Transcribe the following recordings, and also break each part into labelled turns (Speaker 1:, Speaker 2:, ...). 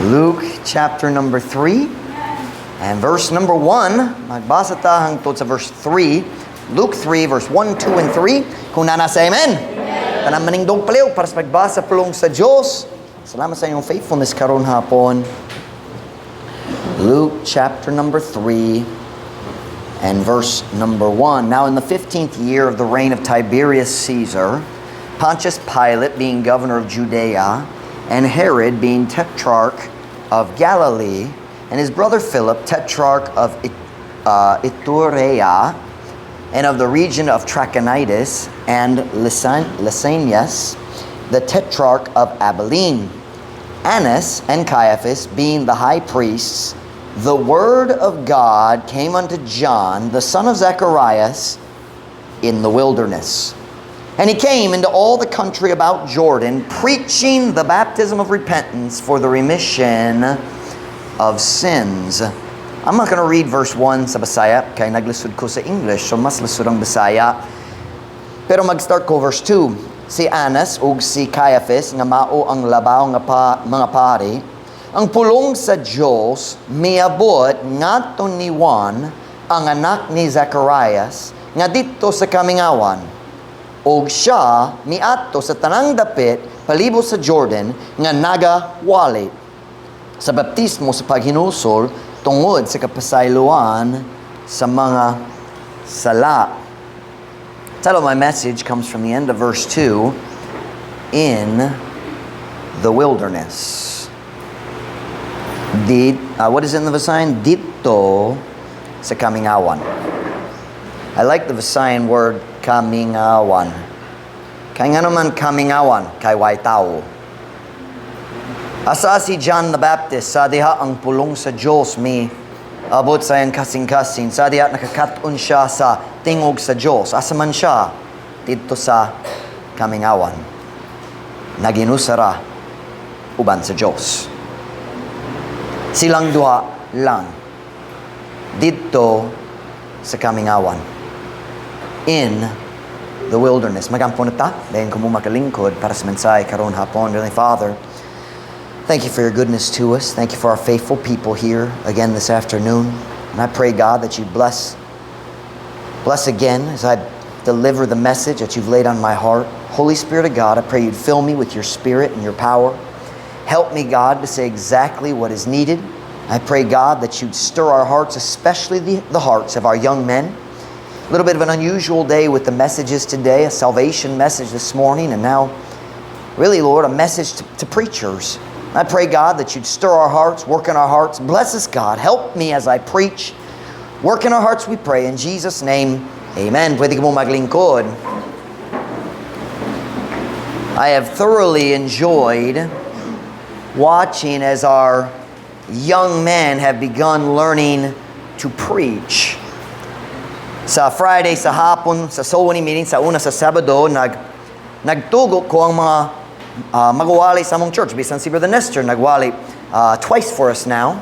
Speaker 1: Luke chapter number 3 and verse number 1. Magbasa ta hangtod sa verse 3. Luke 3 verse 1, 2 and 3. Kung naa na, say amen. Tanan manindog palihog para sa pagbasa pulong sa Diyos. Salamat sa inyong faithfulness karon hapon. Luke chapter number 3 and verse number 1. Now, in the 15th year of the reign of Tiberius Caesar, Pontius Pilate being governor of Judea, and Herod being tetrarch of Galilee, and his brother Philip, tetrarch of Iturea, and of the region of Trachonitis, and Lysanias, the tetrarch of Abilene, Annas and Caiaphas being the high priests, the word of God came unto John, the son of Zacharias, in the wilderness. And he came into all the country about Jordan, preaching the baptism of repentance for the remission of sins. I'm not going to read verse 1 sa Bisaya, kay naglisod ko sa English, so mas lisod ang Bisaya. Pero mag-start ko verse 2. Si Anas ug si Caiaphas nga mao ang labaw nga mga pari, ang pulong sa Dios miabot ngadto ni Juan, ang anak ni Zacharias, nga didto sa kamingawan. Og siya miadto sa tanang dapit palibot sa Jordan nga nagawali sa baptismo sa paghinulsol tungod sa kapasayloan sa mga sala. Title of my message comes from the end of verse 2, "In the Wilderness." What is in the Visayan? Didto sa kamingawan. I like the Visayan word "kamingawan." Kay ngano man kamingawan? Kay way tao. Asa si John the Baptist sa diha ang pulong sa Diyos mi abot sa iyang kasing-kasing? Sa diha nakakaton siya sa tingog sa Diyos. Asa man siya? Didto sa kamingawan. Naginusara uban sa Diyos. Silang duha lang. Didto sa kamingawan. In the wilderness. Magampo na ta. Dayon ko mo makalingkod para sa mensahe karon hapon. Heavenly Father, thank you for your goodness to us. Thank you for our faithful people here again this afternoon. And I pray, God, that you bless again as I deliver the message that you've laid on my heart. Holy Spirit of God, I pray you'd fill me with your spirit and your power. Help me, God, to say exactly what is needed. I pray, God, that you'd stir our hearts, especially the hearts of our young men. A little bit of an unusual day with the messages today, a salvation message this morning, and now, really, Lord, a message to preachers. I pray, God, that you'd stir our hearts, work in our hearts. Bless us, God. Help me as I preach. Work in our hearts, we pray. In Jesus' name, amen. Pwede ko mo maglingkod. I have thoroughly enjoyed watching as our young men have begun learning to preach. Sa Friday sa hapon, sa soul winning meeting, sa una sa Sabado, nagtugo ko ang mga magwali sa among church. Bisan si Brother Nestor, nagwali twice for us now.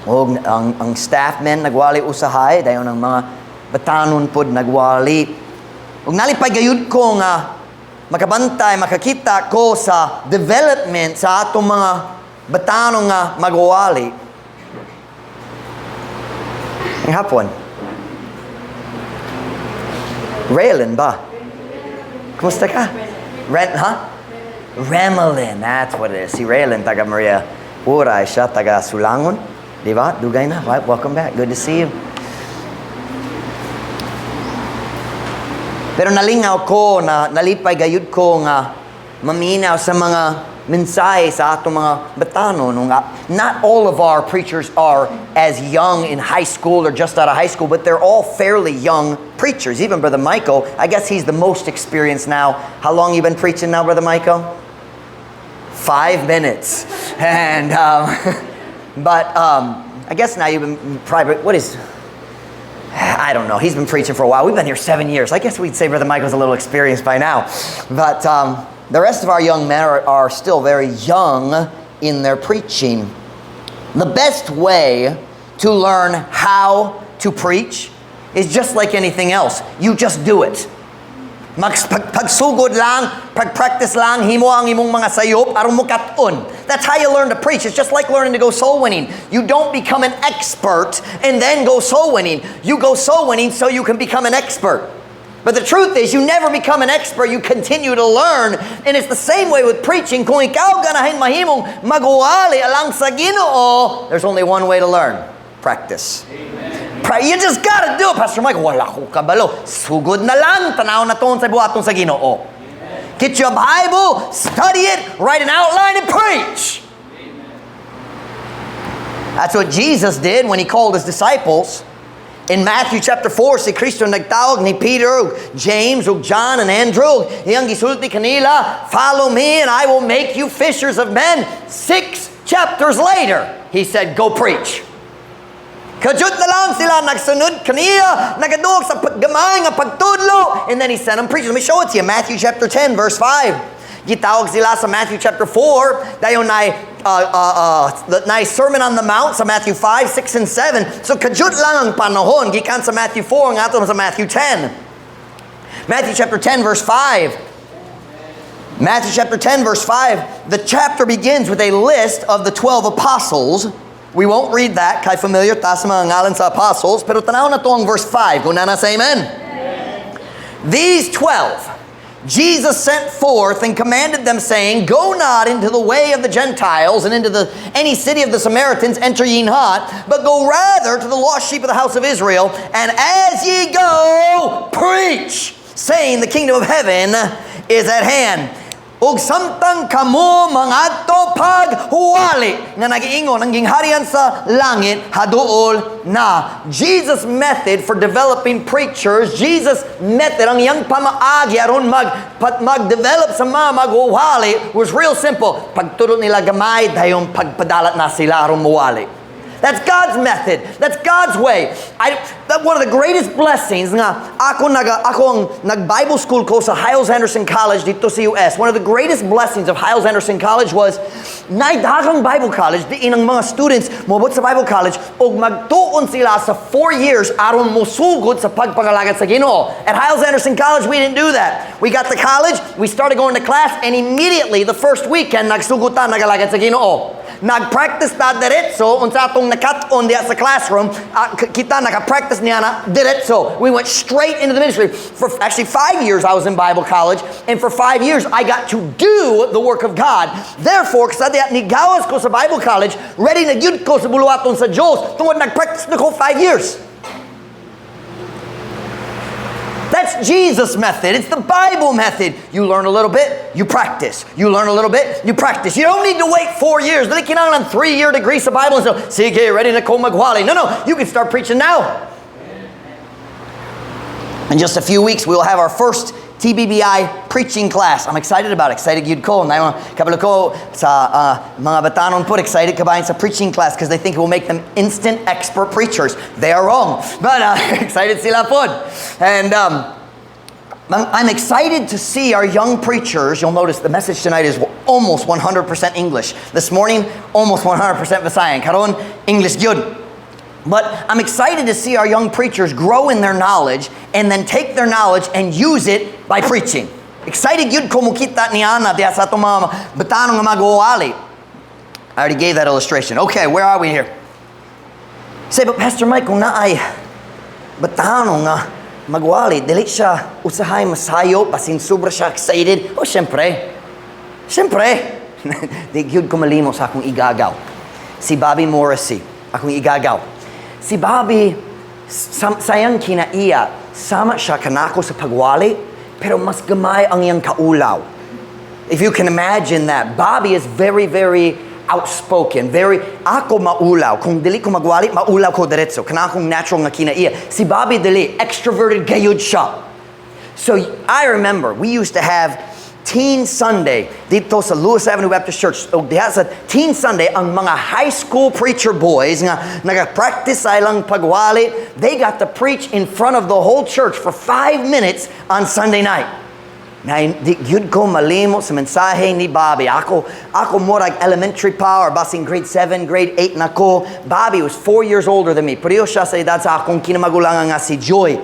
Speaker 1: Og ang staff men nagwali usahay, dayon ang mga batanon pod nagwali. Ug nalipay gayud ko nga makabantay, makakita ko sa development sa atong mga batanon nga magwali. Ang hapon. Raylan ba? Kumusta ka? Ren, ha? Remelin, that's what it is. Si Raylan, taga Maria Uray siya, taga Sulangon. Di ba? Dugay na. Right? Welcome back. Good to see you. Pero nalingaw ko, na nalipay gayud ko nga maminaw sa mga mensahe sa atong mga batano. No, nga, not all of our preachers are as young in high school or just out of high school, but they're all fairly young preachers. Even Brother Michael, I guess he's the most experienced now. How long you been preaching now, Brother Michael? 5 minutes. And, but I guess now you've been private, what is, I don't know. He's been preaching for a while. We've been here 7 years. I guess we'd say Brother Michael's a little experienced by now. But the rest of our young men are still very young in their preaching. The best way to learn how to preach is just like anything else. You just do it. Pagsugod lang, pag-practice lang, himo ang imong mga sayop aron mukat-on. That's how you learn to preach. It's just like learning to go soul winning. You don't become an expert and then go soul winning. You go soul winning so you can become an expert. But the truth is, you never become an expert. You continue to learn. And it's the same way with preaching. Kung ikaw ganahin mahimong magwali alang sa Ginoo, there's only one way to learn. Practice. You just gotta do it. "Pastor Mike, wala ko kabalo." Sugod na lang. Tanaw nato sa buhaton sa Ginoo. Get your Bible, study it, write an outline, and preach. That's what Jesus did when he called his disciples. In Matthew chapter 4, si Kristo nagtawag ni Peter, ug James, ug John, and Andrew. Iyang gisulti kanila, "Follow me and I will make you fishers of men." Six chapters later, he said, "Go preach." Kadyot na lang sila nagsunod kaniya, nagaduog sa gamay nga pagtudlo, and then he sent them preachers. Let me show it to you. Matthew chapter 10, verse 5. Gitawag sila sa Matthew chapter 4, dayon na Sermon on the Mount sa Matthew 5, 6, and 7. So kadyot lang ang panahon, gikan sa Matthew 4, ngadto sa Matthew 10. Matthew chapter 10, verse 5. Matthew chapter 10, verse 5, the chapter begins with a list of the 12 apostles. We won't read that, kay familiar ta sa mga ngalan sa apostles, pero tanaw nato ang verse 5. Kung naa na, say amen. These 12 Jesus sent forth and commanded them, saying, "Go not into the way of the Gentiles, and into any city of the Samaritans enter ye not, but go rather to the lost sheep of the house of Israel, and as ye go, preach, saying, 'The kingdom of heaven is at hand.'" Ug samtang kamo mangadto, paghuwali nga nagiingon ang gingharian sa langit haduol na. Jesus' method for developing preachers, Jesus' method, ang iyang pamaagi aron mag-develop sa mga maghuwali was real simple. Pagtudlo nila gamay, dayon pagpadala na sila aron muwali. That's God's method. That's God's way. One of the greatest blessings nga ako ang nag-Bible school ko sa Hyles Anderson College didto sa US. One of the greatest blessings of Hyles Anderson College was naay daghang Bible college diin ang mga students moabot sa Bible college ug magtuon sila sa 4 years aron mosugod sa pagpangalagad sa Ginoo. At Hyles Anderson College, we didn't do that. We got to college, we started going to class, and immediately the first weekend nagsugod ta nagalagad sa Ginoo. Nag-practice ta diretso unsa atong nakat-on diya sa classroom, kita naka-practice niya na diretso. We went straight into the ministry. For actually 5 years I was in Bible college, and for 5 years I got to do the work of God. Therefore, kasi diya nigawas ko sa Bible college, ready na gyud ko sa buluhaton sa Diyos tungod nag-practice na ko 5 years. That's Jesus' method. It's the Bible method. You learn a little bit, you practice. You learn a little bit, you practice. You don't need to wait 4 years. Dili kinahanglan 3-year degree sa Bible and so, "Sige, ready na ko magwali." No. You can start preaching now. In just a few weeks, we will have our first TBBI preaching class. I'm excited about it. Excited gyud ko. Na kabalo ko sa mga batanon po, excited kabahin sa preaching class because they think it will make them instant expert preachers. They are wrong. But excited sila po. And I'm excited to see our young preachers. You'll notice the message tonight is almost 100% English. This morning, almost 100% Visayan. Karon, English gyud. But I'm excited to see our young preachers grow in their knowledge and then take their knowledge and use it by preaching. Excited gyud ko mukita niana diya sa atong mga batanon nga magwawali. I already gave that illustration. Okay, where are we here? Say, "But Pastor Mike, kung naay batanon nga magwali, dili siya usahay masayo, basin sobra siya excited." Oh, syempre. Syempre. Di gyud ko malimo sa akong igagaw. Si Bobby Morrissey, akong igagaw. Si Bobby, sayang kinaiya, sama siya kanako sa pagwali, pero mas gamay ang iyang kaulaw. If you can imagine that, Bobby is very, very outspoken, very, ako maulaw. Kung dili ko magwali, maulaw ko diretso. Kana akong natural nga kinaiya. Si Bobby dili, extroverted gayud siya. So I remember we used to have Teen Sunday didto sa Lewis Avenue Baptist Church. O diha sa Teen Sunday, ang mga high school preacher boys nga naga-practice sa ilang pagwali, they got to preach in front of the whole church for 5 minutes on Sunday night. Na di gyud ko malimo sa mensahe ni Bobby. Ako murag elementary pa or basin grade 7, grade 8 na ko. Bobby was 4 years older than me. Pareho siya sa edad sa akong kinamagulangan nga si Joy.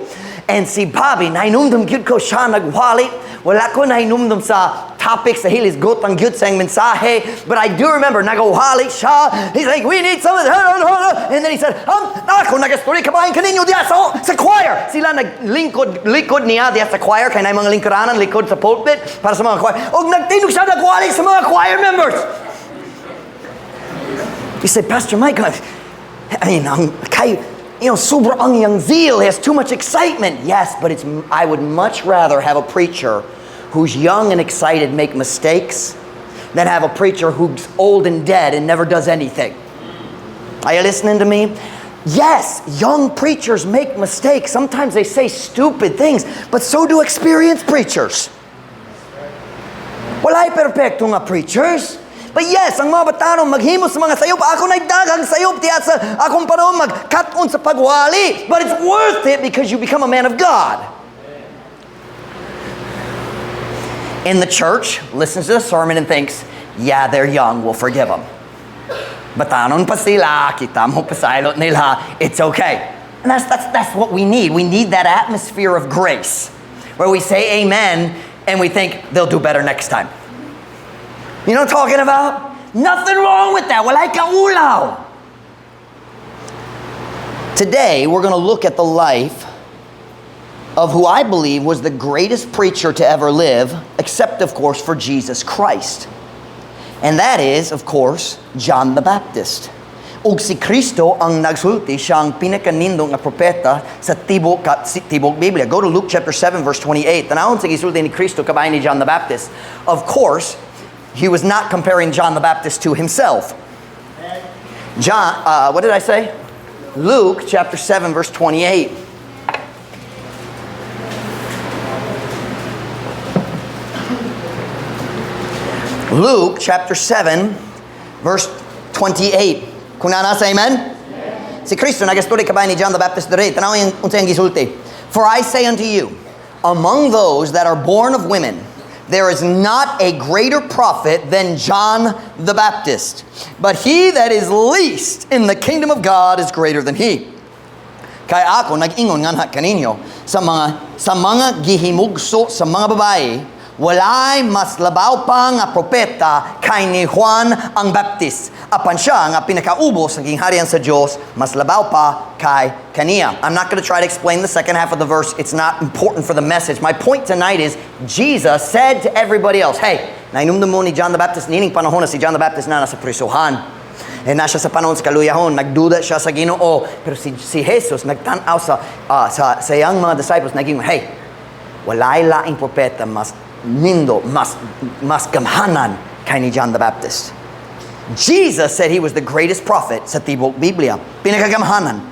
Speaker 1: And si Bobby, nahinumdum gyud ko siya nagwali. Wala ko nahinumdum sa topic sa hilisgotan gyud sa iyang mensahe. But I do remember, nagawali siya. He's like, "We need some." And then he said, "Ako nagastorya kabahin kaninyo diya sa choir." Sila naglingkod, likod niya diya sa choir. Kay naay mga lingkuranan, likod sa pulpit para sa mga choir. Og nagtindog siya nagwali sa mga choir members. He said, "Pastor Mike, I mean, kay, sobra ang iyang zeal. He has too much excitement." Yes, but I would much rather have a preacher who's young and excited make mistakes than have a preacher who's old and dead and never does anything. Are you listening to me? Yes, young preachers make mistakes. Sometimes they say stupid things, but so do experienced preachers. Walay perpekto nga preachers. But yes, ang mga batanon maghimo sa mga sayop. Ako na'y daghang sayop diya sa akong panahon magkat-on sa pagwali. But it's worth it because you become a man of God. In the church, listens to the sermon and thinks, "Yeah, they're young, we'll forgive them. Batanon pa sila, kita mo pasaylo nila, it's okay." And that's what we need. We need that atmosphere of grace where we say amen and we think they'll do better next time. You know what I'm talking about? Nothing wrong with that. Walay kaulaw. Today, we're going to look at the life of who I believe was the greatest preacher to ever live, except, of course, for Jesus Christ. And that is, of course, John the Baptist. Ug si Kristo ang nagsulti, siya ang pinakanindot nga propeta sa tibok, si tibok Biblia. Go to Luke chapter 7 verse 28. Tanawon sa gisulti ni Kristo kabahin ni John the Baptist. Of course, he was not comparing John the Baptist to himself. John, what did I say? Luke chapter 7 verse 28. Luke chapter 7 verse 28. Kung naa na, say amen? Si Kristo nagastorya kabahin ni John the Baptist diri. Tanaw yung unsa iyang gisulti. "For I say unto you, among those that are born of women, there is not a greater prophet than John the Baptist. But he that is least in the kingdom of God is greater than he." Kay ako nag-ingon nga kaninyo sa mga gihimugso sa mga babae, walay mas labaw pa nga propeta kay ni Juan ang Baptist. Apan siya nga pinakaubos ng gingharian sa Dios, mas labaw pa kay kaniya. I'm not going to try to explain the second half of the verse. It's not important for the message. My point tonight is Jesus said to everybody else, "Hey, nahinumdum mo ni John the Baptist, nining panahon na si John the Baptist na nasa prisuhan. E na siya sa panahon sa kaluyahon, nagduda siya sa Ginoo." Pero si Jesus nagtan-aw sa iyang mga disciples, naging, "Hey, walay laing propeta mas nindot, mas gamhanan kay ni John the Baptist." Jesus said he was the greatest prophet sa tibok Biblia. Pinakagamhanan.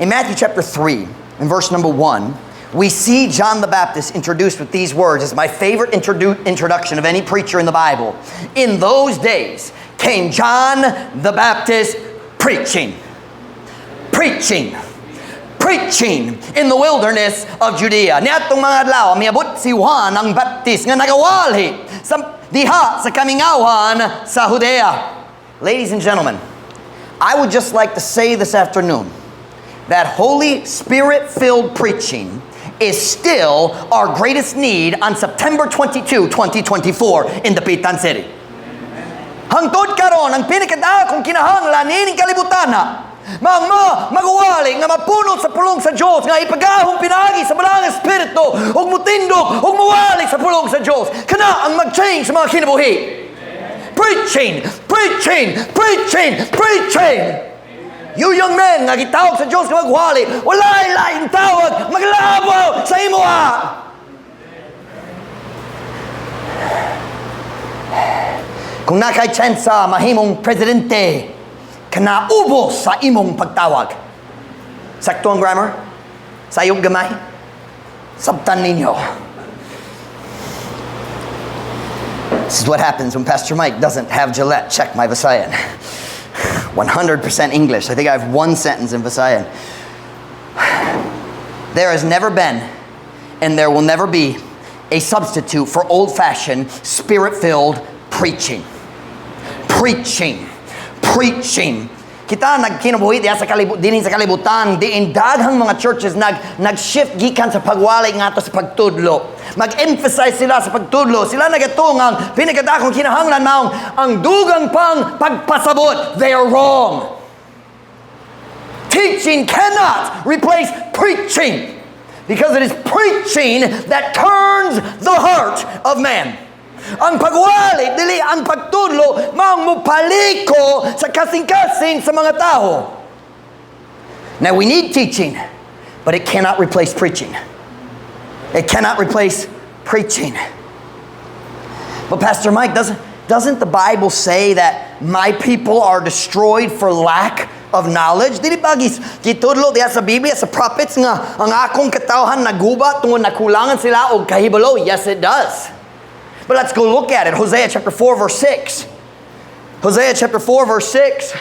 Speaker 1: In Matthew chapter 3, in verse number 1, we see John the Baptist introduced with these words. It's my favorite introduction of any preacher in the Bible. "In those days came John the Baptist preaching, preaching, preaching in the wilderness of Judea." Niadtong mga adlaw, miabot si Juan ang Baptist nga nagawali sa diha sa kamingawan sa Judea. Ladies and gentlemen, I would just like to say this afternoon that Holy Spirit-filled preaching is still our greatest need on September 22, 2024 in Dapitan City. Hangtod karon ang pinakadakong kinahanglan nining kalibutan mga mga magwali nga mapuno sa pulong sa Dios nga ipagahom pinaagi sa Balaang Espiritu ug mutindog ug muwali sa pulong sa Dios, kana ang mag-change sa mga kinabuhi. Preaching, preaching, preaching, preaching. You young men nga gitawag sa Dios nga magwali, walay laing tawag maglabaw sa imoha. Kung naa kay tsansa mahimong presidente, kanaubos sa imong pagtawag. Sakto ang grammar? Sayop gamay? Sabtan ninyo. This is what happens when Pastor Mike doesn't have Gillette check my Visayan. 100% English. I think I have one sentence in Visayan. There has never been and there will never be a substitute for old-fashioned, spirit-filled preaching. Preaching. Preaching. Kita nagkinabuhi diha sa kalibut dinhi sa kalibutan, diin daghang mga churches nag-shift gikan sa pagwali ngadto sa pagtudlo. Mag-emphasize sila sa pagtudlo. Sila nagatuo nga ang pinakadakong kinahanglan maong ang dugang pang pagpasabot. They are wrong. Teaching cannot replace preaching because it is preaching that turns the heart of man. Ang pagwali, dili ang pagtudlo, maong mupaliko sa kasing-kasing sa mga tao. Now, we need teaching, but it cannot replace preaching. It cannot replace preaching. But Pastor Mike, doesn't the Bible say that my people are destroyed for lack of knowledge? Dili ba gitudlo diha sa Biblia, sa prophets, nga ang akong katawhan naguba tungod nakulangan sila og kahibalo? Yes, it does. But let's go look at it. Hosea chapter 4 verse 6. Hosea chapter 4 verse 6.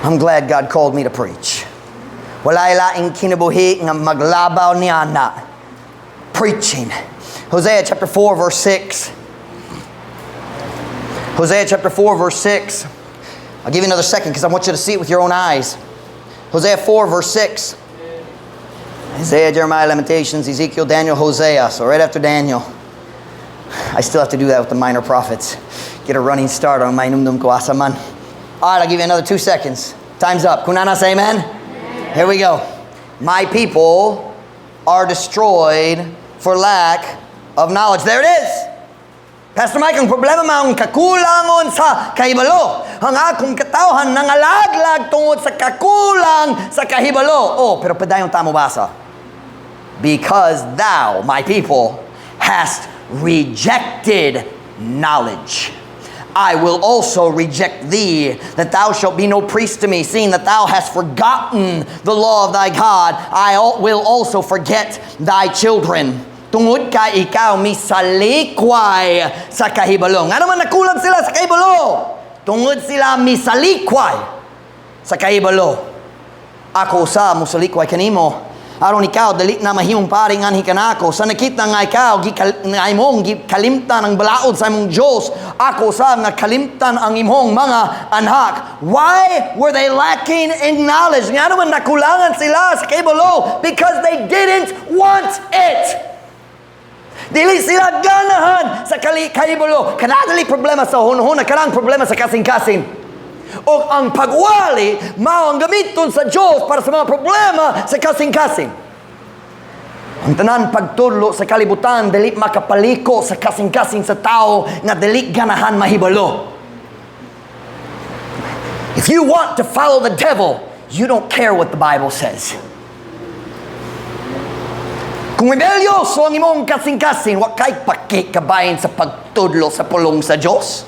Speaker 1: I'm glad God called me to preach. Walay laing kinabuhi nga maglabaw niana. Preaching. Hosea chapter 4 verse 6. Hosea chapter 4 verse 6. I'll give you another second because I want you to see it with your own eyes. Hosea 4 verse 6. Isaiah, Jeremiah, Lamentations, Ezekiel, Daniel, Hosea. So right after Daniel. I still have to do that with the minor prophets. Get a running start on my num ko asa man. All right, I'll give you another 2 seconds. Time's up. Kung naa na, say amen. Here we go. My people are destroyed for lack of knowledge. There it is. Pastor Mike, ang problema maong kakulangon sa kahibalo. Ang akong katawhan nangalaglag tungod sa kakulang sa kahibalo. Oh, pero padayon ta mobasa. Because thou, my people, hast rejected knowledge, I will also reject thee, that thou shalt be no priest to me, seeing that thou hast forgotten the law of thy God. I will also forget thy children. Tungod kay ikaw misalikway sa kahibalo. Ngano man nakulang sila sa kahibalo? Tungod sila misalikway sa kahibalo. Ako usa musalikway kanimo aron ikaw dili na mahimong pari nganhi kanako. Sa nakita nga ikaw nga imong gikalimtan ang balaod sa imong Dios, ako sa nga kalimtan ang imong mga anak. Why were they lacking in knowledge? Ngano man nakulangan sila sa kahibalo? Because they didn't want it. Dili sila ganahan sa kahibalo. Kana dili problema sa hunahuna, kanang problema sa kasing-kasing. O ang pagwali mao ang gamiton sa Diyos para sa mga problema sa kasing-kasing. Ang tanan pagtudlo sa kalibutan dili makapaliko sa kasing-kasing sa tao nga dili ganahan mahibalo. If you want to follow the devil, you don't care what the Bible says. Kung rebelyoso ang imong kasing-kasing, wa kay paki kabahin sa pagtudlo sa pulong sa Diyos.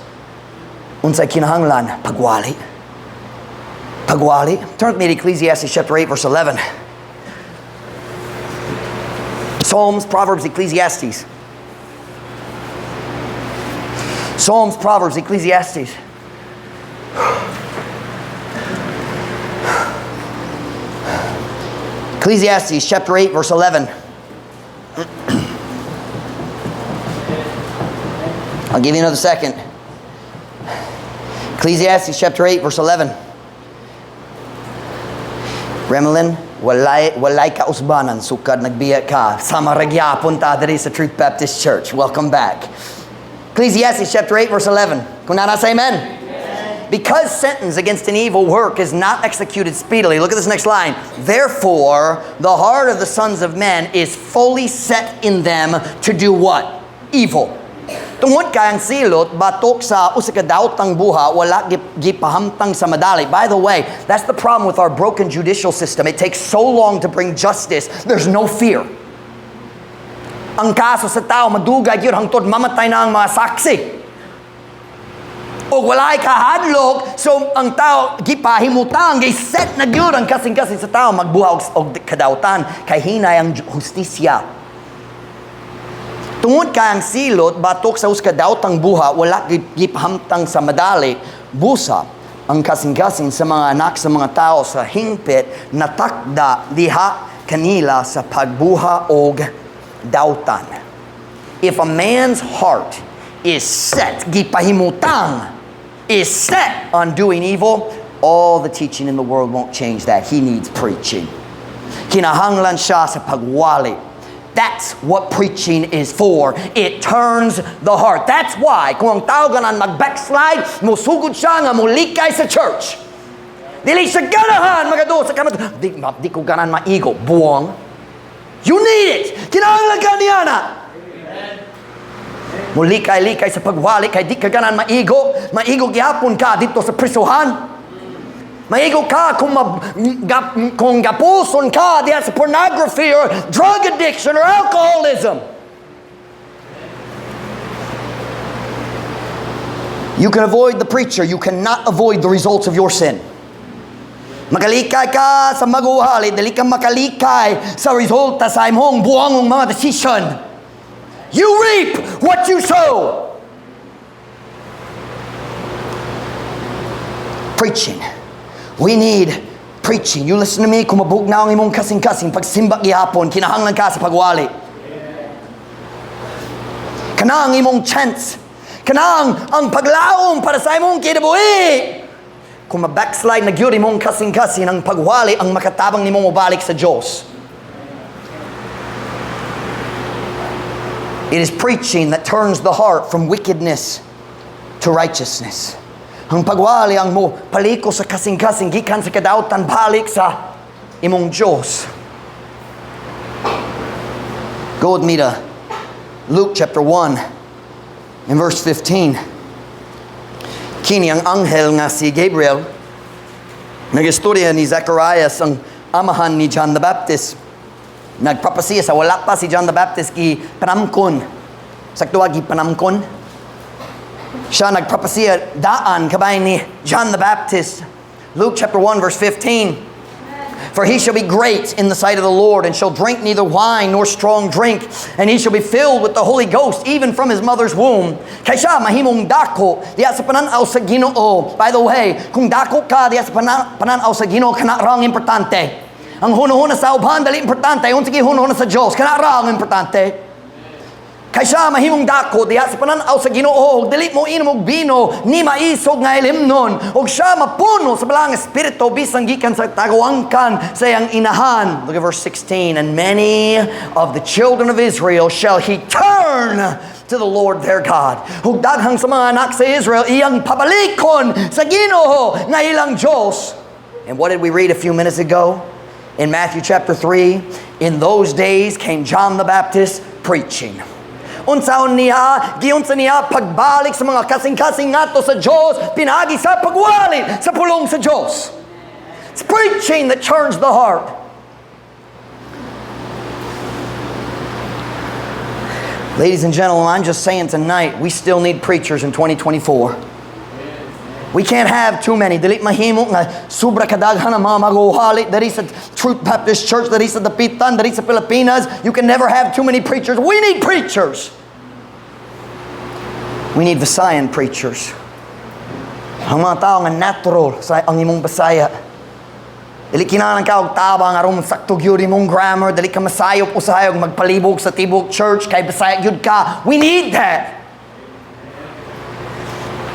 Speaker 1: Unsay kinahanglan? Pagwali. Pagwali. Turn with me to Ecclesiastes chapter 8 verse 11. Psalms, Proverbs, Ecclesiastes. Psalms, Proverbs, Ecclesiastes. Ecclesiastes chapter 8 verse 11. I'll give you another second. Ecclesiastes chapter 8 verse 11. Remelin, walay kausbanan sukad nagbiya ka. Sama ra gyapon ta diri sa Truth Baptist Church. Welcome back. Ecclesiastes chapter 8 verse 11. Kung naa na, say amen. Amen. Because sentence against an evil work is not executed speedily. Look at this next line. Therefore, the heart of the sons of men is fully set in them to do what? Evil. Tungod kay ang silot batok sa usa ka daotang buhat wala gipahamtang sa madali. By the way, that's the problem with our broken judicial system. It takes so long to bring justice. There's no fear. Ang kaso sa tao madugay gyud hangtod mamatay na ang mga saksi. O walay kahadlok, so ang tao gipahimutang, gi-set na gyud ang kasing-kasing sa tao magbuhat og kadautan kay hinay ang hustisya. Tungod kay ang silot batok sa usa ka daotang buhat wala gipahamtang sa madali, busa ang kasing-kasing sa mga anak sa mga tao sa hingpit natakda diha. kanila sa pagbuhat og dautan. If a man's heart is set, gipahimutang, is set on doing evil, all the teaching in the world won't change that. He needs preaching. Kinahanglan siya sa pagwali. That's what preaching is for. It turns the heart. That's why kung ang tao ganahan mag-backslide, musugod siya nga mulikay sa church. Dili siya ganahan mag-adto sa kamat. Di ko ganahan maigo. Buang. You need it. Kinahanglan ka niya na. Mulikay-likay sa pagwali kay di ka ganahan maigo. Maigo gihapon ka didto sa prisuhan. Maigo ka kung gapuson ka diha sa pornography or drug addiction or alcoholism. You can avoid the preacher. You cannot avoid the results of your sin. Makalikay ka sa maguhali, dili ka makalikay sa resulta sa imong buangong mga decision. You reap what you sow. Preaching. We need preaching. You listen to me, kung mabugnaw ang imong kasing-kasing, pagsimba gihapon, kinahanglan ka sa pagwali. Kanang imong chance. Kanang ang paglaom para sa imong kinabuhi. Kung ma-backslide na gyud imong kasing-kasing, ang pagwali ang makatabang nimo mobalik sa Diyos. It is preaching that turns the heart from wickedness to righteousness. Ang pagwali ang mo paliko sa kasing-kasing gikan sa kadautan balik sa imong Diyos. Go with me to Luke chapter 1 and verse 15. Kini ang anghel nga si Gabriel nagistorya ni Zacharias, ang amahan ni John the Baptist. Nagpropesiya sa wala pa si John the Baptist gi panamkon. Sakto gi panamkon. Siya nagpropesiya daan kabay ni John the Baptist. Luke chapter 1 verse 15. "For he shall be great in the sight of the Lord, and shall drink neither wine nor strong drink, and he shall be filled with the Holy Ghost, even from his mother's womb." Kay siya mahimong dako diha sa pananaw sa Ginoo. By the way, kung dako ka diha sa pananaw sa Ginoo, kana ra ang importante. Ang hunahuna sa uban dili importante, unsa gihunahuna sa Dios, kana ra ang importante. Kay siya mahimong dako diha sa pananaw sa Ginoo, dili mo inom og bino ni maisog nga ilimnon, ug siya mapuno sa Balaang Espiritu bisan gikan sa taguangkan sa iyang inahan. Look at verse 16. "And many of the children of Israel shall he turn to the Lord their God." Ug daghang sa mga anak sa Israel iyang pabalikon sa Ginoo nga ilang Dios. And what did we read a few minutes ago? In Matthew chapter 3, "In those days came John the Baptist preaching." Unsaon niya, giunsa niya pagbalik sa mga kasing-kasing ngadto sa Diyos, pinaagi sa pagwali sa pulong sa Diyos. It's preaching that turns the heart. Ladies and gentlemen, I'm just saying tonight, we still need preachers in 2024. We can't have too many. Dili mahimo nga sobra kadaghan ang mga maguhali diri sa Truth Baptist Church, diri sa Dapitan, diri sa Pilipinas. You can never have too many preachers. We need preachers. We need Visayan preachers. Ang mga tao nga natural sa ang imong Bisaya. Dili kinahanglan ka og tabang aron sakto gyud imong grammar, dili ka masayop usahay og magpalibog sa tibok church kay Bisaya gyud ka. We need that.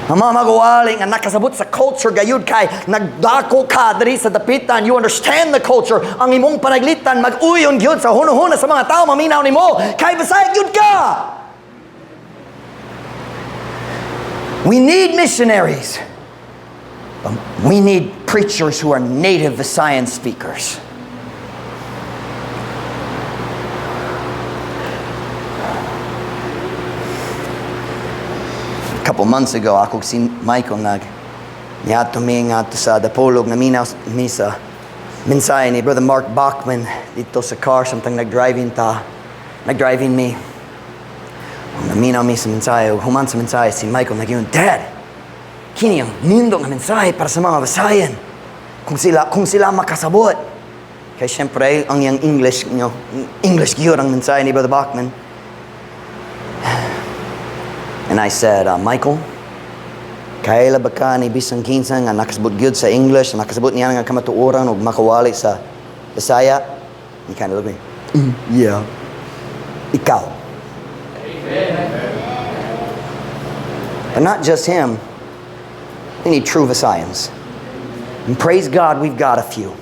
Speaker 1: Ang mga magwali nga nakasabot sa culture gayud kay nagdako ka diri sa Dapitan, you understand the culture. Ang imong panaglitan mag-uyon gyud sa hunahuna sa mga tao maminaw nimo kay Bisaya gyud ka. We need missionaries. But we need preachers who are native Visayan speakers. A couple months ago, ako si Michael nag niadto mi ngadto sa Dapolog, naminaw mi sa mensahe ni Brother Mark Bachman didto sa car samtang nag-driving ta. Nag-driving mi. Naminaw mi sa mensahe, ug human sa mensahe si Michael nag "Dad, kini ang nindot nga mensahe para sa mga Visayan. Kung sila makasabot." Kay syempre, ang iyang English, English gyud ang mensahe ni Brother Bachman. And I said, "Michael, kaila ba ka ni bisan kinsa nga nakasabot gyud sa English, nakasabot niya nga kamatuoran ug makawali sa Bisaya?" He kind of looked at me, "Yeah. Ikaw." But not just him. We need true Visayans. And praise God, we've got a few.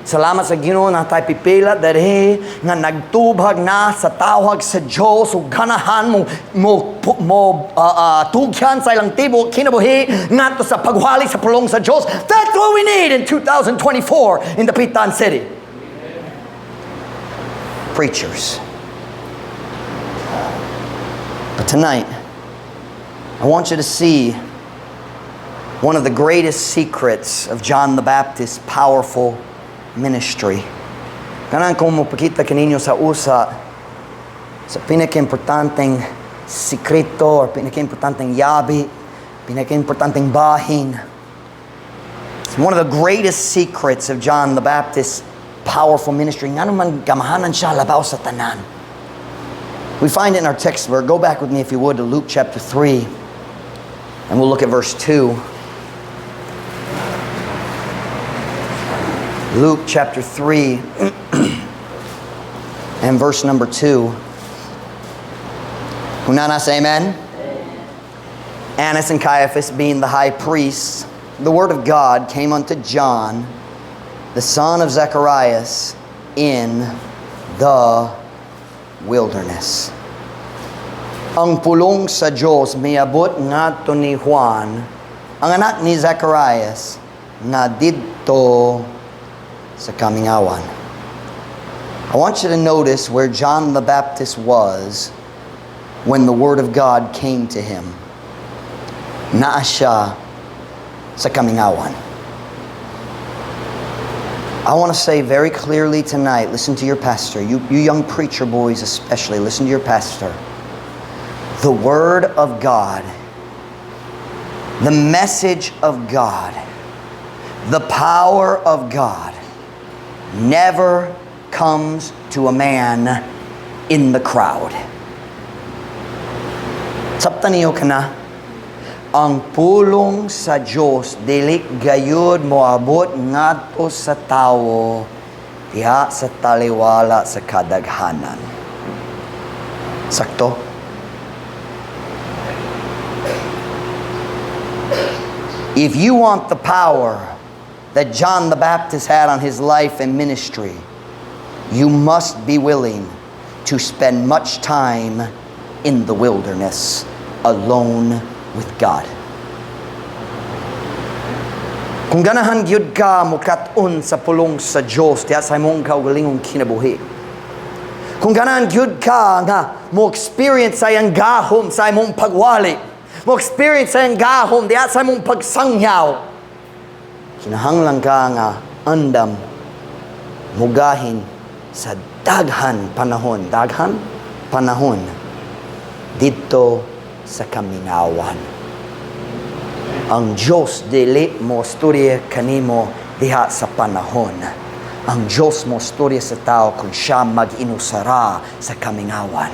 Speaker 1: Salamat sa Ginoo naa tay pipila diri nga nagtubag na sa tawag sa Dios ug ganahan mo tugyan sa ilang tibuok kinabuhi ngadto sa pagwali sa pulong sa Dios. That's what we need in 2024 in Dapitan City. Preachers. But tonight, I want you to see one of the greatest secrets of John the Baptist's powerful ministry. Ganahan ko mopakita kaninyo sa usa sa pinaka-importanteng sikreto or pinaka-importanteng yabi, pinaka-importanteng bahin. It's one of the greatest secrets of John the Baptist's powerful ministry. Ngano man gamahanan siya labaw sa tanan. We find it in our text verse. Go back with me, if you would, to Luke chapter 3. And we'll look at verse 2. Luke chapter 3 and verse number 2. Kung naa na, say amen. Annas and Caiaphas being the high priests, the word of God came unto John, the son of Zacharias, in the wilderness. Ang pulong sa Diyos miabot ngadto ni Juan, ang anak ni Zacharias, nga didto sa kamingawan. I want you to notice where John the Baptist was when the word of God came to him. Naa siya sa kamingawan. I want to say very clearly tonight, listen to your pastor. You young preacher boys especially, listen to your pastor. The word of God, the message of God, the power of God never comes to a man in the crowd. Sabtan niyo kana, ang pulong sa Diyos dili gayud moabot ngadto sa tawo diha sa taliwala sa kadaghanan. Sakto? If you want the power that John the Baptist had on his life and ministry, you must be willing to spend much time in the wilderness alone with God. Kung ganahan gyud ka mukat-on sa pulong sa Dios diha sa imong kaugalingong kinabuhi. Kung ganahan gyud ka nga mo experience sa iyang gahom sa imong pagwali, mo experience sa iyang gahom diha sa imong pagsangyaw, kinahanglan ka nga andam mugahin sa daghan panahon didto sa kamingawan. Ang Diyos dili mo storya kanimo diha sa panahon. Ang Diyos mo storya sa tao kung siya mag-inusara sa kamingawan.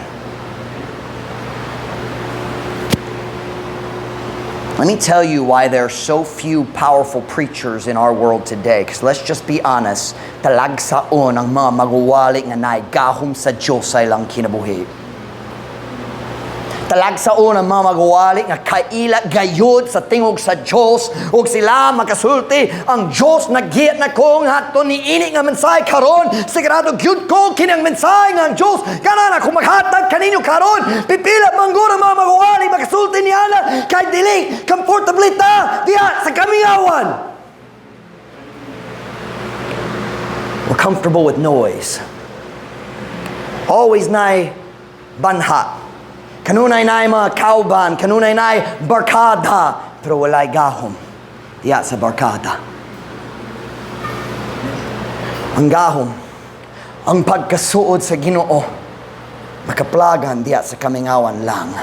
Speaker 1: Let me tell you why there are so few powerful preachers in our world today. Because let's just be honest, talagsaon ang mga magwawali nga naay gahom sa Diyos sa ilang kinabuhi. Talagsaon ang mga magwawali nga kaila gayud sa tingog sa Diyos ug sila makasulti, "Ang Diyos naggiya nako ngadto niini nga mensahe karon. Sigurado gyud ko kini ang mensahe nga ang Diyos ganahan ako maghatag kaninyo karon." Pipila man gud ang mga magwawali makasulti niana kay dili comfortable ta diha sa kamingawan. We're comfortable with noise. Always naay banha. Kanunay naay mga kauban, kanunay naay barkada, pero walay gahom diya sa barkada. Ang gahom, ang pagkasuod sa Ginoo, makaplagan diya sa kamingawan lang.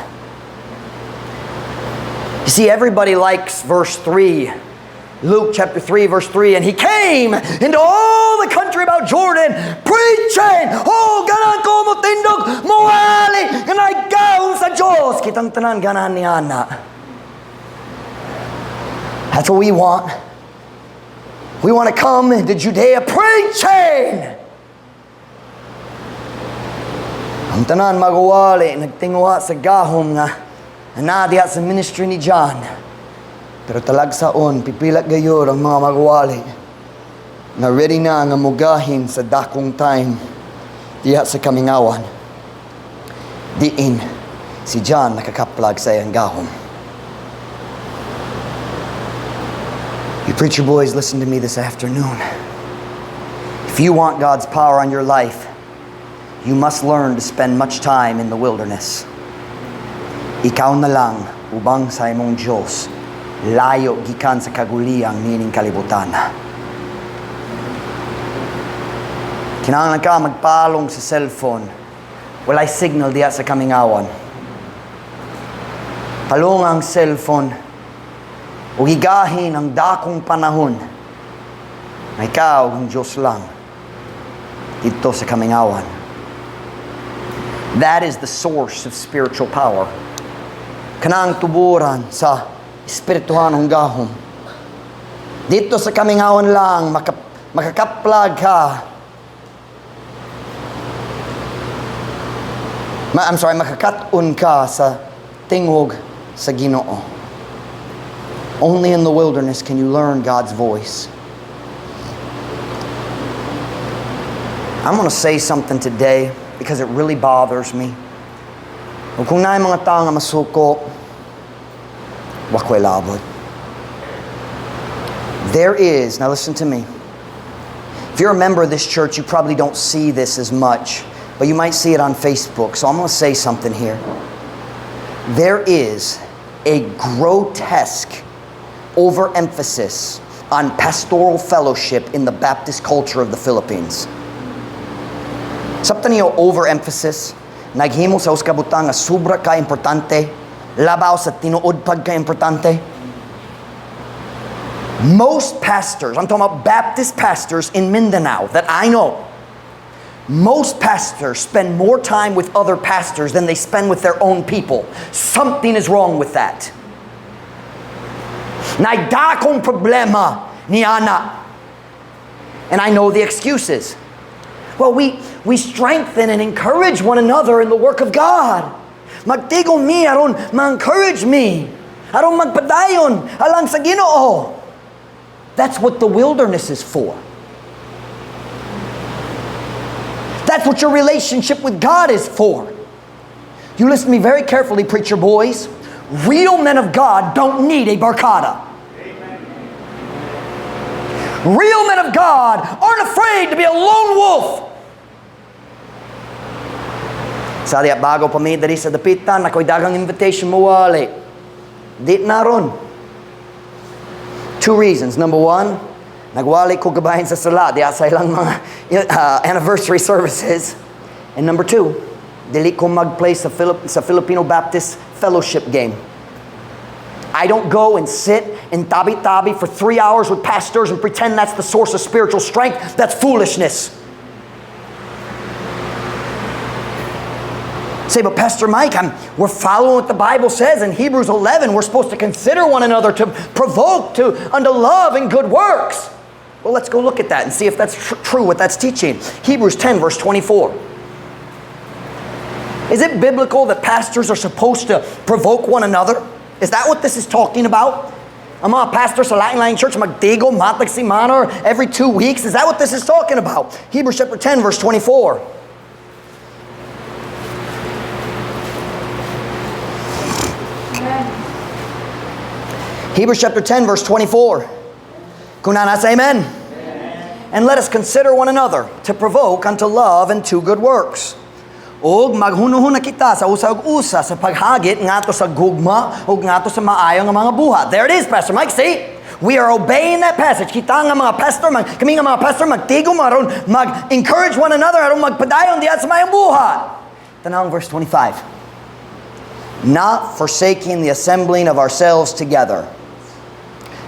Speaker 1: You see, everybody likes verse 3. Luke chapter 3, verse 3, "And he came into all the country about Jordan, preaching." "Oh, ganahan ko mo tindog, moali, nga naay gahom sa Diyos." Kitang tanan ganahan niana. That's what we want. We want to come into Judea preaching. Ang tanan magwali, nagtinguha sa gahom nga naa diha sa ministry ni John. Pero talagsaon, pipila gayud ang mga magwali na ready na nga mugahin sa dakong time diha sa kamingawan. Diin si John nakakaplag sa iyang gahom. You preacher boys, listen to me this afternoon. If you want God's power on your life, you must learn to spend much time in the wilderness. Ikaw na lang ubang sa imong Diyos, layo gikan sa kaguliyang niining kalibutan. Kinahanglan ka magpalong sa cellphone. Walay signal diha sa kamingawan. Palong ang cellphone ug higahin ang dakong panahon na ikaw ang Diyos lang dito sa kamingawan. That is the source of spiritual power. Kanang tuburan sa espirituhanong gahom. Dito sa kamingawan lang, makakaplag ka. I'm sorry, makakat-on ka sa tingog sa Ginoo. Only in the wilderness can you learn God's voice. I'm going to say something today because it really bothers me. Ug kung naay mga tao nga masuko, wa ko'y labot. There is, now listen to me. If you're a member of this church, you probably don't see this as much, but you might see it on Facebook. So I'm going to say something here. There is a grotesque overemphasis on pastoral fellowship in the Baptist culture of the Philippines. Sabta niyo overemphasis, naghimo sa usa ka butang nga sobra ka importante, labaw sa tinuod pagka-importante. Most pastors, I'm talking about Baptist pastors in Mindanao that I know, most pastors spend more time with other pastors than they spend with their own people. Something is wrong with that. Naay dakong problema ni ana. And I know the excuses. Well, we strengthen and encourage one another in the work of God. Magtigom mi aron ma-encourage mi. Aron magpadayon alang sa Ginoo. That's what the wilderness is for. That's what your relationship with God is for. You listen to me very carefully, preacher boys. Real men of God don't need a barkada. Real men of God aren't afraid to be a lone wolf. Sa diya, bago pa mi diri sa Dapitan, ako'y daghang invitation mawali. Di na ron. Two reasons. Number one, nagwali ko gabahin sa sala, diya sa ilang mga anniversary services. And number two, dili ko mag-play sa Filipino Baptist Fellowship game. I don't go and sit in tabi-tabi for 3 hours with pastors and pretend that's the source of spiritual strength. That's foolishness. Say, but Pastor Mike, we're following what the Bible says in Hebrews 11. We're supposed to consider one another to provoke to unto love and good works. Well, let's go look at that and see if that's true, what that's teaching. Hebrews 10, verse 24. Is it biblical that pastors are supposed to provoke one another? Is that what this is talking about? Ang mga pastor sa lain-laing church, magtigom, matag semana, every 2 weeks. Is that what this is talking about? Hebrews chapter 10, verse 24.
Speaker 2: Amen.
Speaker 1: Hebrews chapter 10, verse 24. Kung naa, say amen. And let us consider one another to provoke unto love and to good works. Og maghunuhuna kita sa usa ug usa sa paghagit ngadto sa gugma ug ngadto sa maayo nga mga buhat. There it is, Pastor Mike. See? We are obeying that passage. Kita nga mga pastor, kami nga mga pastor, magtigom aron mag-encourage one another aron magpadayon diha sa maayong buhat. Tanawang verse 25. Not forsaking the assembling of ourselves together,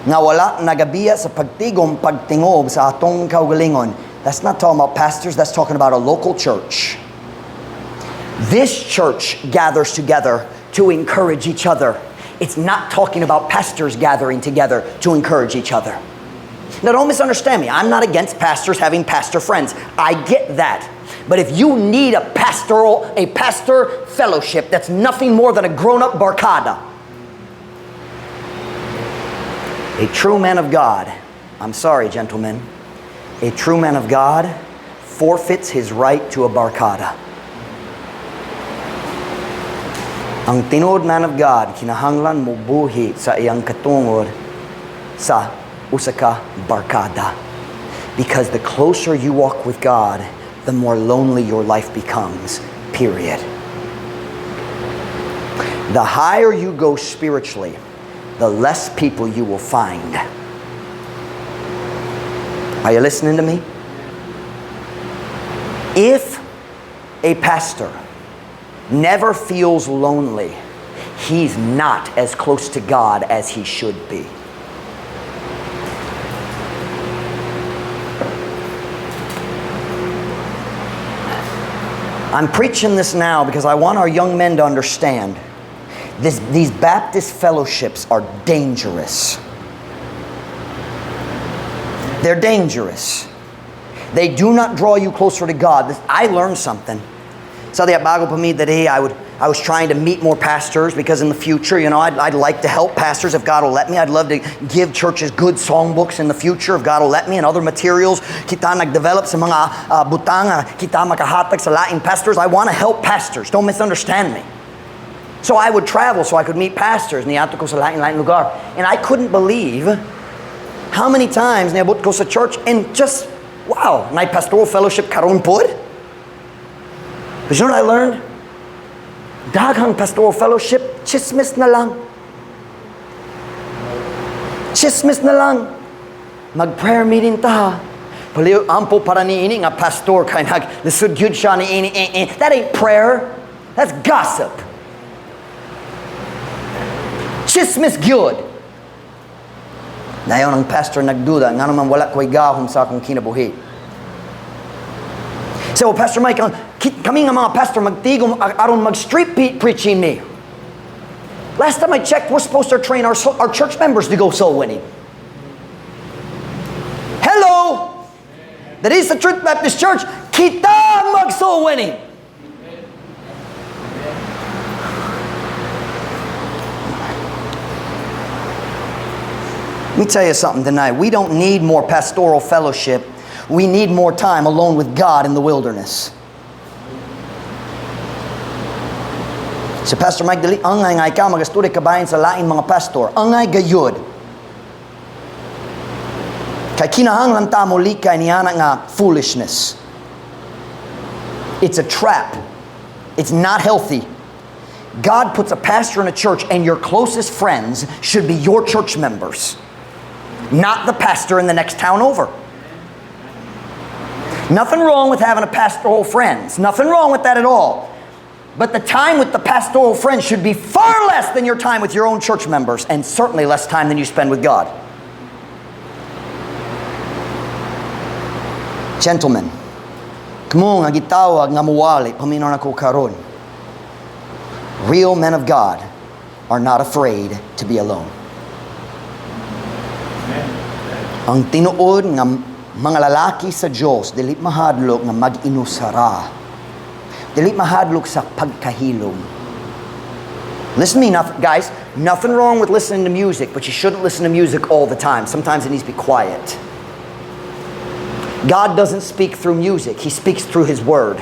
Speaker 1: nga wala nagabiya sa pagtigom pagtingob sa atong kaugalingon. That's not talking about pastors, that's talking about a local church. This church gathers together to encourage each other. It's not talking about pastors gathering together to encourage each other. Now, don't misunderstand me. I'm not against pastors having pastor friends. I get that. But if you need a pastor fellowship, that's nothing more than a grown-up barkada. A true man of God, I'm sorry, gentlemen, a true man of God forfeits his right to a barkada. Ang tinuod man of God, kinahanglan mobuhi sa iyang katungod sa usa ka barkada. Because the closer you walk with God, the more lonely your life becomes, period. The higher you go spiritually, the less people you will find. Are you listening to me? If a pastor never feels lonely, he's not as close to God as he should be. I'm preaching this now because I want our young men to understand this, these Baptist fellowships are dangerous. They're dangerous. They do not draw you closer to God. I learned something. So the bago pa mi diri, I was trying to meet more pastors because in the future, I'd like to help pastors if God will let me. I'd love to give churches good songbooks in the future if God will let me, and other materials. Kita nag-develop sa mga butang, kita makahatag sa laing pastors. I want to help pastors. Don't misunderstand me. So I would travel so I could meet pastors. Niadto ko sa lain-lain lugar. And I couldn't believe how many times niabot ko sa church and just, wow, naay pastoral fellowship karon pod? But you know what I learned? Daghang pastoral fellowship, chismis na lang. Chismis na lang. Mag-prayer meeting ta. Paliw, ampo para ni ini nga pastor kay nag lisod gyud siya ni ini eh, eh. That ain't prayer. That's gossip. Chismis gyud. Dayon ang pastor nagduda, nga naman wala ko'y gahom sa akong kinabuhi. So, "Pastor Mike, kami nga mga pastor magtigom aron mag-street preaching me." Last time I checked, we're supposed to train our church members to go soul winning. Hello! That is the Truth Baptist Church. Kita mag soul winning. Let me tell you something tonight. We don't need more pastoral fellowship. We need more time alone with God in the wilderness. So Pastor Mike, dili angay nga ikaw magastorya kabahin sa lain mga pastor. Angay gayud. Kay kinahanglan ta mo likay niana nga foolishness. It's a trap. It's not healthy. God puts a pastor in a church, and your closest friends should be your church members, not the pastor in the next town over. Nothing wrong with having a pastoral friends. Nothing wrong with that at all. But the time with the pastoral friends should be far less than your time with your own church members, and certainly less time than you spend with God. Gentlemen, kamo nga gitawag nga muwali, paminaw nako karon. Real men of God are not afraid to be alone. Ang tinuod nga mga lalaki sa Diyos, dili mahadlok nga mag-inusara. Dili mahadlok sa pagkahilom. Listen to me, guys. Nothing wrong with listening to music, but you shouldn't listen to music all the time. Sometimes it needs to be quiet. God doesn't speak through music. He speaks through His Word.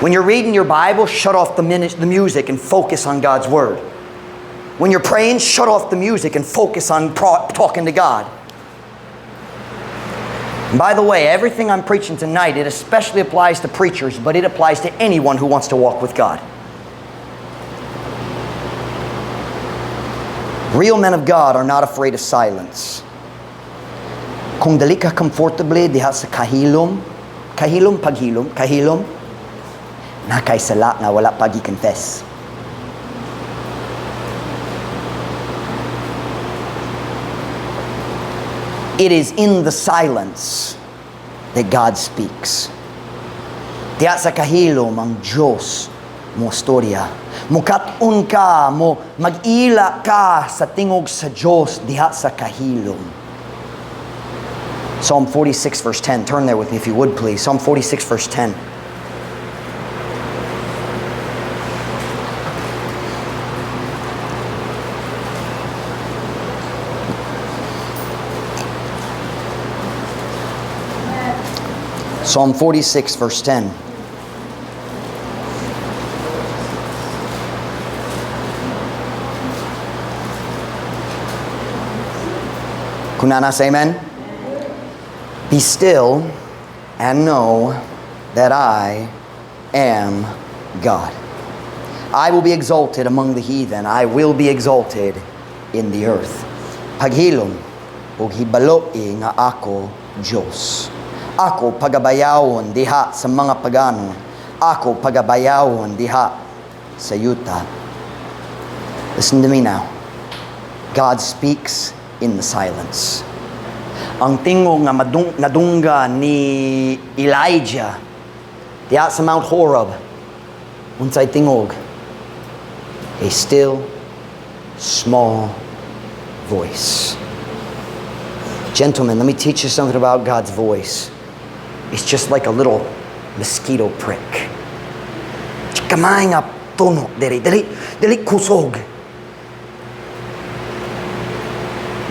Speaker 1: When you're reading your Bible, shut off the music and focus on God's Word. When you're praying, shut off the music and focus on talking to God. And by the way, everything I'm preaching tonight, it especially applies to preachers, but it applies to anyone who wants to walk with God. Real men of God are not afraid of silence. Kung dili ka comfortable diha sa kahilom, kahilom, paghilom, kahilom, naa kay sala nga wala pa gi-confess. It is in the silence that God speaks. Diha sa kahilom ang Diyos mo storya. Mukat-on ka, mo mag-ila ka sa tingog sa Diyos diha sa kahilom. Psalm 46 verse 10. Turn there with me if you would, please. Psalm 46 verse 10. Psalm 46 verse 10. Kung naa na, say amen. Be still and know that I am God. I will be exalted among the heathen. I will be exalted in the earth. Paghilom ug hibaloi nga ako Diyos. Ako pagabayawon diha sa mga pagano. Ako pagabayawon diha sa yuta. Listen to me now. God speaks in the silence. Ang tingog nga nadunggan ni Elijah diha sa Mount Horeb, unsay tingog? A still, small voice. Gentlemen, let me teach you something about God's voice. It's just like a little mosquito prick. Gamay nga tunok diri, dili dili kusog.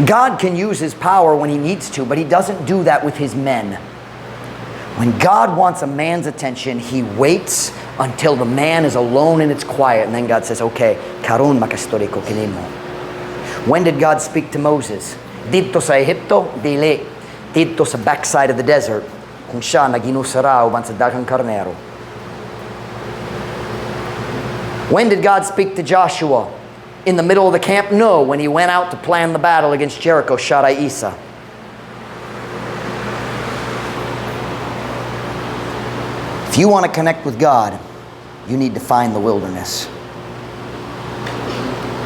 Speaker 1: God can use His power when He needs to, but He doesn't do that with His men. When God wants a man's attention, He waits until the man is alone and it's quiet, and then God says, "Okay, karon makastorya ko kanimo." When did God speak to Moses? Didto sa Ehipto? Dili. Didto sa backside of the desert, kung siya naginusara uban sa daghang karnero. When did God speak to Joshua? In the middle of the camp? No, when he went out to plan the battle against Jericho, siya ray isa. If you want to connect with God, you need to find the wilderness.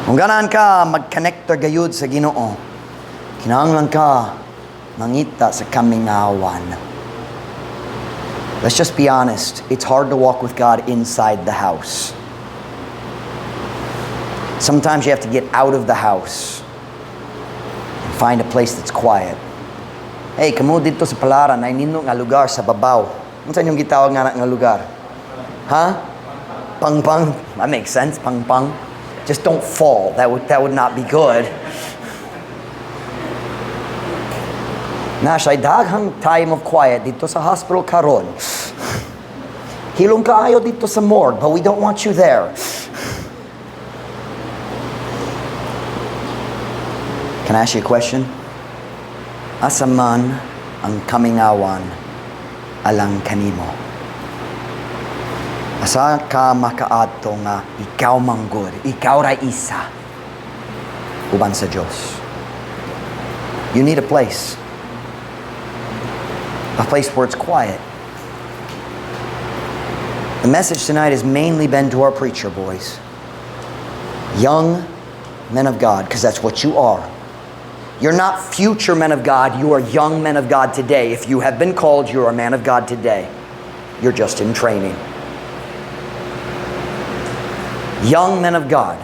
Speaker 1: Kung ganahan ka mag-connect gayud sa Ginoo, kinahanglan ka mangita sa kamingawan. Let's just be honest. It's hard to walk with God inside the house. Sometimes you have to get out of the house and find a place that's quiet. Hey, kamo didto sa Palaran, ay nindot nga lugar sa babaw. Unsa inyong gitawag nga lugar? Ha? Pangpang. That makes sense. Pangpang. Just don't fall. That would not be good. Na siya daghang time of quiet didto sa hospital karon. Hilom kaayo didto sa morgue, but we don't want you there. Can I ask you a question? Asa man ang kamingawan alang kanimo? Asa ka makaadto nga ikaw manggod, ikaw ra isa uban sa Diyos? You need a place. A place where it's quiet. The message tonight has mainly been to our preacher boys. Young men of God, because that's what you are. You're not future men of God, you are young men of God today. If you have been called, you're a man of God today. You're just in training. Young men of God,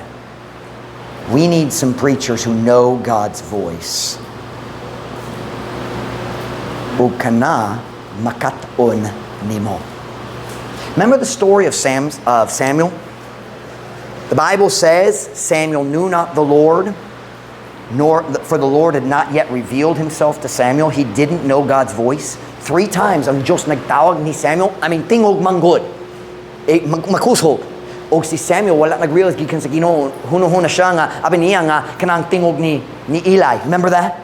Speaker 1: we need some preachers who know God's voice. Ug kana makat-on nimo. Remember the story of Samuel? The Bible says Samuel knew not the Lord, nor for the Lord had not yet revealed himself to Samuel. He didn't know God's voice. Three times ang Diyos nagtawag ni Samuel. I mean, tingog manggod. Eh, makusog. Og si Samuel wala nag-realize gikan sa Ginoo. Huno-huna siya nga, abi niya nga, kanang tingog ni Eli. Remember that?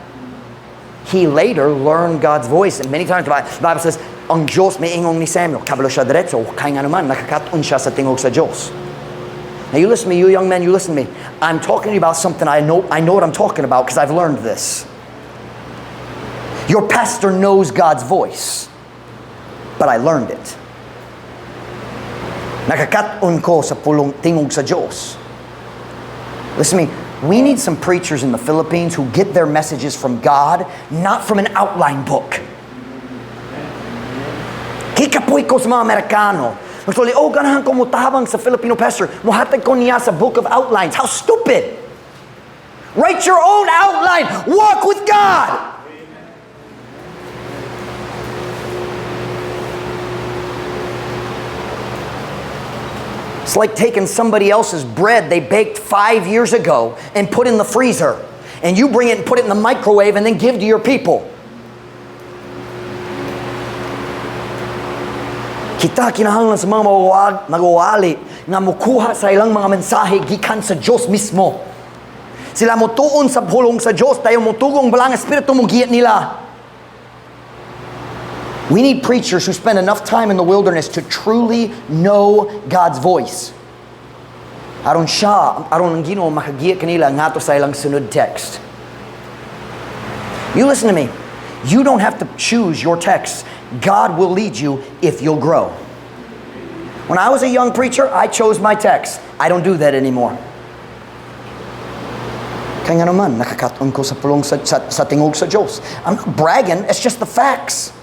Speaker 1: He later learned God's voice. And many times the Bible says, ang Diyos miingon ni Samuel. Kabalo siya diretso. Kay nga naman, nakakaton siya sa tingog sa Diyos. Now you listen to me, you young men, you listen to me. I'm talking to you about something I know. I know what I'm talking about because I've learned this. Your pastor knows God's voice, but I learned it. Nakakat-on ko sa pulong tingog sa Diyos. Listen to me. We need some preachers in the Philippines who get their messages from God, not from an outline book. Kikapoy ko sa mga Amerikano. Magsulti, "Oh, ganahan ko mutabang sa Filipino pastor. Muhatag ko niya sa book of outlines." How stupid! Write your own outline. Walk with God. It's like taking somebody else's bread they baked 5 years ago and put in the freezer. And you bring it and put it in the microwave and then give to your people. Kita kinahanglan sa mga magwawali nga mukuha sa ilang mga mensahe gikan sa Diyos mismo. Sila motuon sa pulong sa Diyos, dayon motugo ang Balaang Espiritu mogiya nila. We need preachers who spend enough time in the wilderness to truly know God's voice. Aron siya, aron ang Ginoo makagiya kanila ngadto sa ilang sunod text. You listen to me. You don't have to choose your texts. God will lead you if you'll grow. When I was a young preacher, I chose my text. I don't do that anymore. Kaya nga naman, nakakat-on ko sa pulong sa tingog sa Diyos. I'm not bragging, it's just the facts.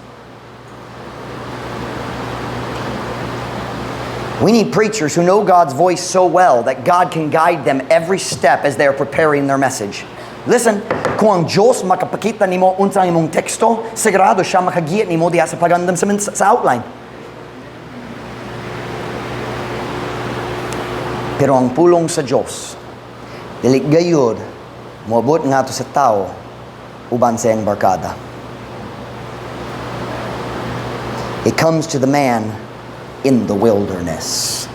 Speaker 1: We need preachers who know God's voice so well that God can guide them every step as they are preparing their message. Listen, kung ang Diyos makapakita nimo unsa ang imong teksto, sigurado siya makagiya nimo diha sa pagandam sa outline. Pero ang pulong sa Diyos, dili gayud moabot ngadto sa tao uban sa iyang barkada. It comes to the man in the wilderness.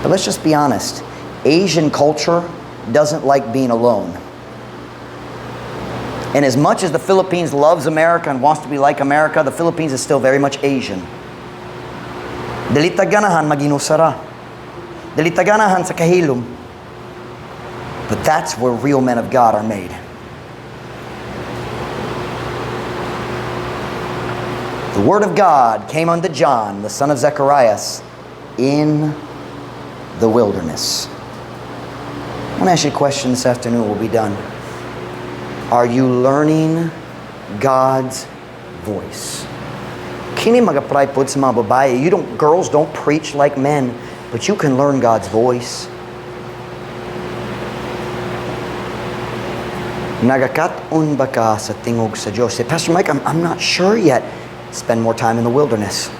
Speaker 1: But let's just be honest. Asian culture doesn't like being alone. And as much as the Philippines loves America and wants to be like America, the Philippines is still very much Asian. Dili ta ganahan mag-inusa ra. Dili ta ganahan sa kahilom. But that's where real men of God are made. The word of God came unto John, the son of Zacharias, in the wilderness. I want to ask you a question this afternoon. We'll be done. Are you learning God's voice? Kini mag-apply pod sa mga babae. You don't, girls don't preach like men, but you can learn God's voice. Nagakat-on ba ka sa tingog sa Diyos? Say, "Pastor Mike, I'm not sure yet." Spend more time in the wilderness.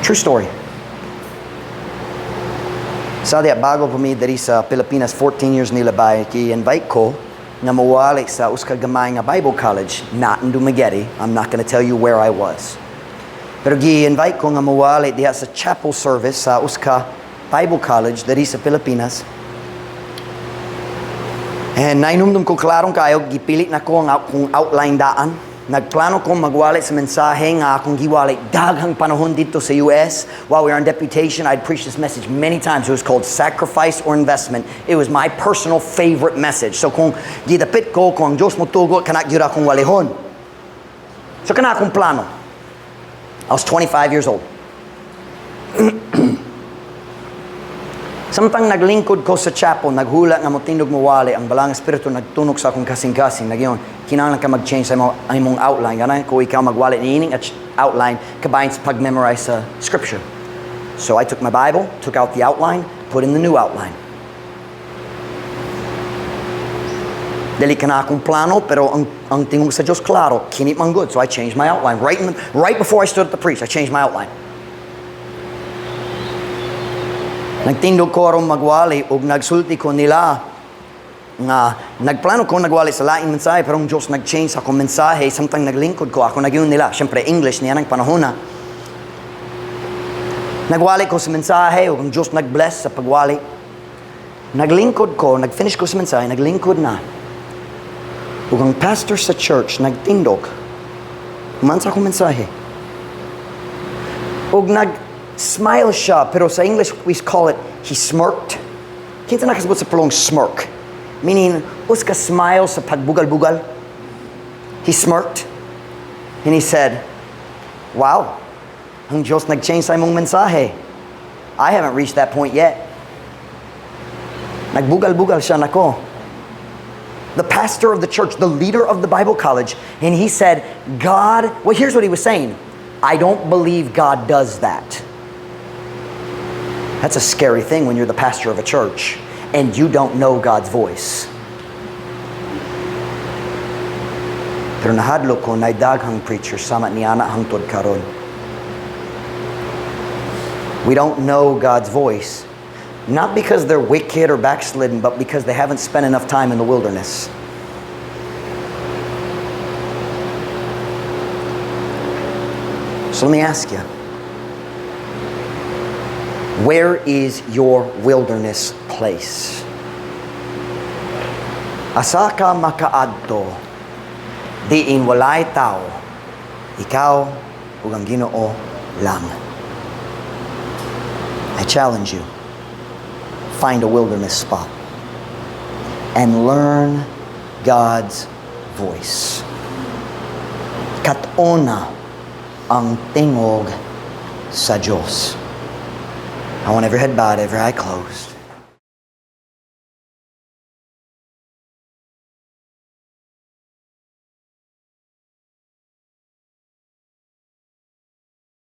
Speaker 1: True story. Sa diha bago pa mi diri sa Pilipinas, 14 years nilabay, gi-invite ko nga mawali sa usa ka gamay nga Bible college, not in Dumaguete. I'm not going to tell you where I was. Pero gi-invite ko nga mawali diha sa chapel service sa usa ka Bible college diri sa Pilipinas. And nainumdum ko klarong kayo, gipilit na ko ang akong outline daan. Nagplano ko magwali sa mensahe nga akong giwali daghang panahon didto sa US. While we were on deputation, I'd preached this message many times. It was called "Sacrifice or Investment." It was my personal favorite message. So kung gidapit ko, kung ang Diyos motugot, kana gyud akong walihon. So kana akong plano. I was 25 years old. Samtang naglingkod ko sa chapel, naghula nga motindog mowali, ang Balaang Espiritu nagtunok sa akong kasing-kasing. Nag-ingon, "Kinahanglan ka mag-change sa imong outline. Ganahan ko ikaw magwali niining outline kabahin sa pag-memorize sa scripture." So I took my Bible, took out the outline, put in the new outline. Dili kana akong plano, pero ang tingog sa Diyos, klaro, kini man gud. So I changed my outline. Right before I stood up to preach, I changed my outline. Nagtindog ko aron magwali ug nagsulti ko nila nga nagplano ko nagwali sa laing mensahe, pero ang Diyos nag-change sa akong mensahe samtang naglingkod ko. Ako nag nila. Siyempre, English niya ng panahon na. Nagwali ko sa mensahe ug ang Diyos nag-bless sa pagwali. Naglingkod ko, nag-finish ko sa mensahe, naglingkod na. Ug ang pastor sa church nagtindog. Human sa akong mensahe. Ug nag-smile siya, pero sa English we call it, he smirked. Kinsa nakasabot sa pulong "smirk"? Meaning, usa ka smile sa pagbugal-bugal. He smirked. And he said, "Wow, ang Diyos nag-change sa imong mensahe. I haven't reached that point yet." Nagbugal-bugal siya nako. The pastor of the church, the leader of the Bible college, and he said, "God," well, here's what he was saying: "I don't believe God does that." That's a scary thing when you're the pastor of a church and you don't know God's voice. Pero nahadlok ko naay daghang preacher sama niana hangtod karon. We don't know God's voice, not because they're wicked or backslidden, but because they haven't spent enough time in the wilderness. So let me ask you, where is your wilderness place? Asa ka makaadto, diin walay tao, ikaw ug ang Ginoo lang? I challenge you, find a wilderness spot and learn God's voice. Kat-ona ang tingog sa Diyos. I want every head bowed, every eye closed.